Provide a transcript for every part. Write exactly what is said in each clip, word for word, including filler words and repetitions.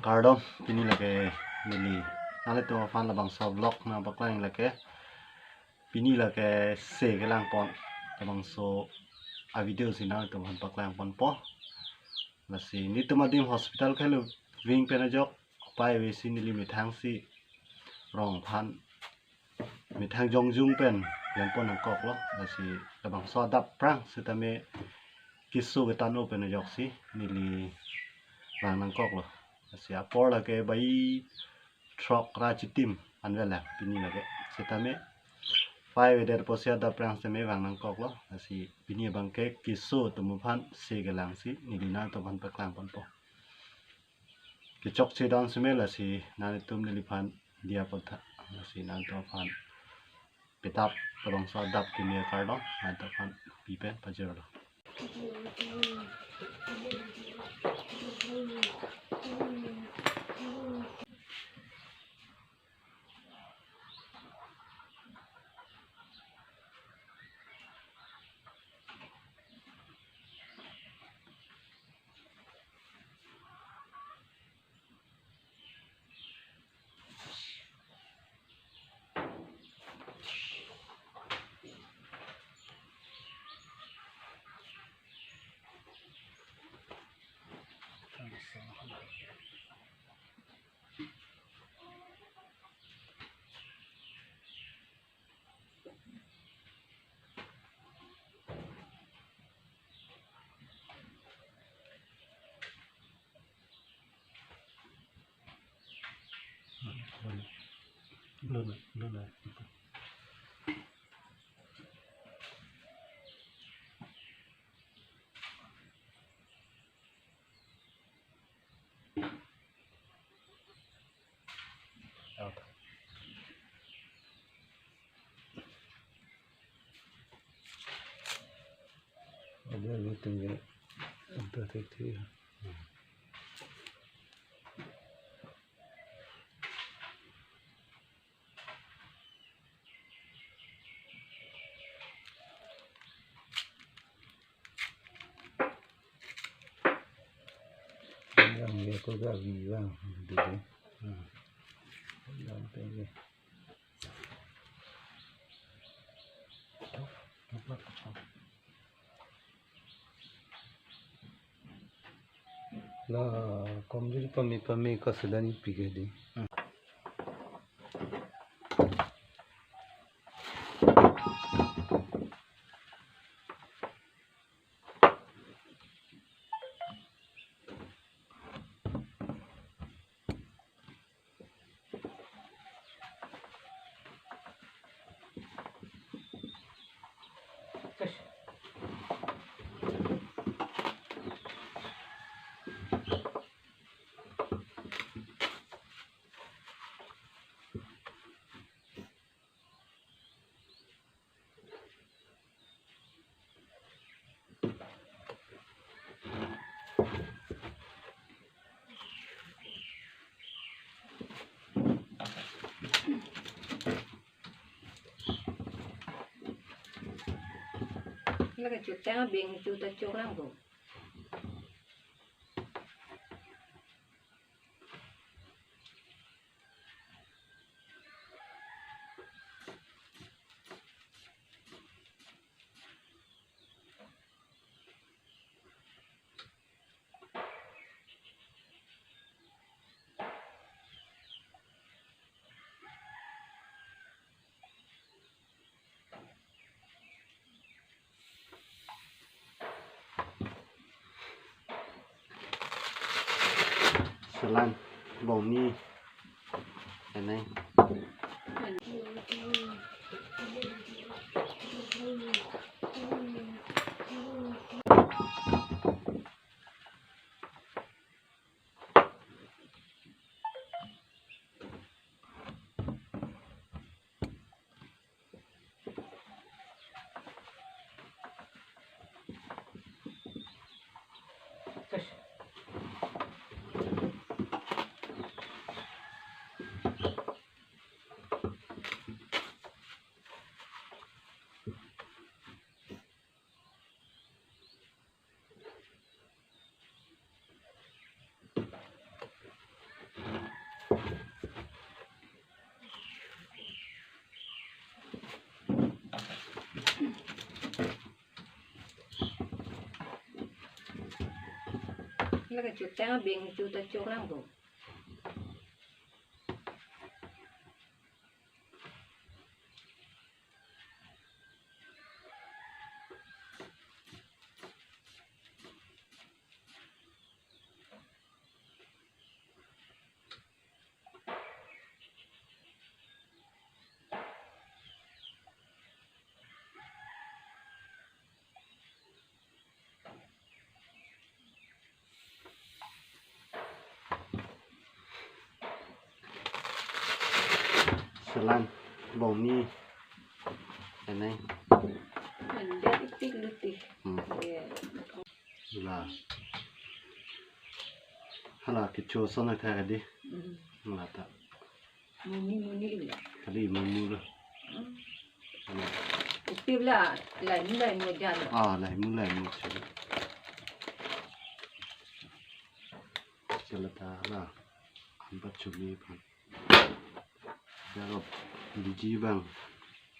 Kardom, pini lake neli nanglitum aphan labangso vlog nangpaklang lake. Pini lake se kelangpon labangso a-video si nanglitum aphan paklangponpo. Lasi nelitum adim hospital kelo ving pen ajok pai ave si neli methang si rong aphan methang jongjung pen vangpon nangkoklo. Lasi labangso adap aphrang sitame keso ketang-o pen ajoksi neli vang nangkoklo. Lasi apor lake bai throk ra chitim anvet lang pini lake. Sitame pai avedet apotsi adap aphrang sitame vang nangkoklo. Lasi pini abangke keso atum aphan se kelang si neli nanglitum aphan paklangponpo. Kechokche dam sitame lasi nanglitum neliphan diya pontha. Lasi nanglitum aphan petap labangso adap kimi akardom nanglitum aphan pi pen pajirlo. Ada meeting ya. Ada titik ya. Yang dia tu gavi bang dulu. Hmm. Yang tinggi. La komjil pami pami kasidan ipi ke di. Lake chutang abeng chuta choklang ko. Salan, bong ni, anai. Lake chutang abeng chu ta choklang ko. Selang, bongni, anai. Anda itik luti. Hmm. Ya. La. Hala kecho son athak adi. Hmm. La ta. Muni muni la. Kali muni la. Hmm. Hala. Itik la, la ini la ini aja la. Ah, la ini la ini aja. Kala ta la. Ampat chumi pan. Jarop biji bang.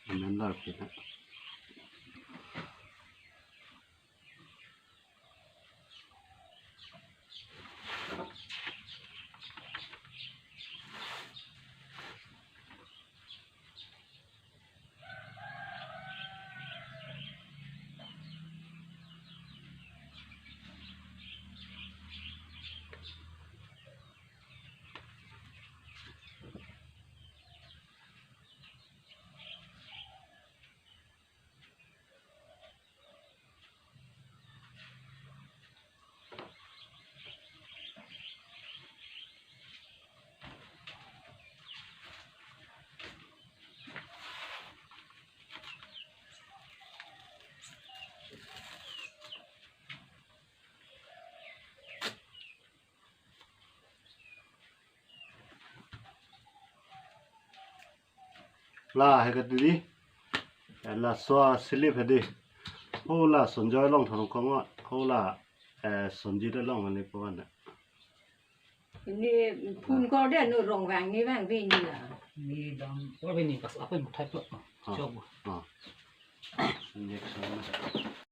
Amen lar pina. La he kati di. Laso asilip he di. Ho la Sonjoy along thon kong ho la, eh, Sonjit along ani po an. Ini phone call dia nu rong vang ni vang ve ni la. Ni dam, oh, ini pas apa yang mau type lo? Ah. Coba. Ah. Injection.